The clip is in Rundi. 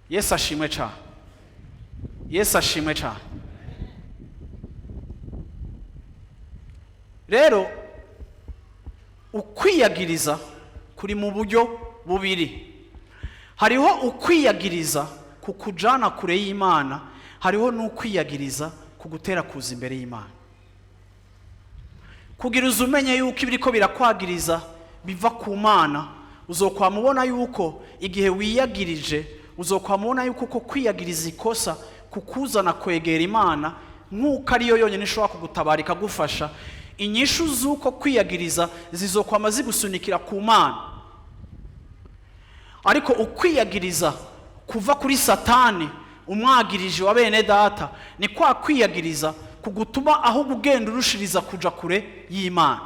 Yesu ashimwe cyane. Yesu ashimwe cyane. Rero ukwiyagiriza kuri mu buryo bubiri. Hariho ukwiyagiriza kukujana kure y'Imana, hariho n'ukwiyagiriza kugutera kuza imbere y'Imana. Kugira uze umenye yuko ibiriko birakwagiriza biva ku Mana, uzokwama ubona yuko igihe wiyagirije, uzokwama ubona yuko uko kwiyagiriza ikosa kukuzana kwegera Imana, nk'uko ariyo yonyine ishobora kugutabara ikagufasha. Inyishu z'uko kwiyagiriza zizokwama zigusunikira ku Mana. Ariko ukwiyagiriza kuva kuri Satani umwagirije wa bene data ni kwa kwiyagiriza kugutuma aho ugenda urushiriza kuja kure y'Imana.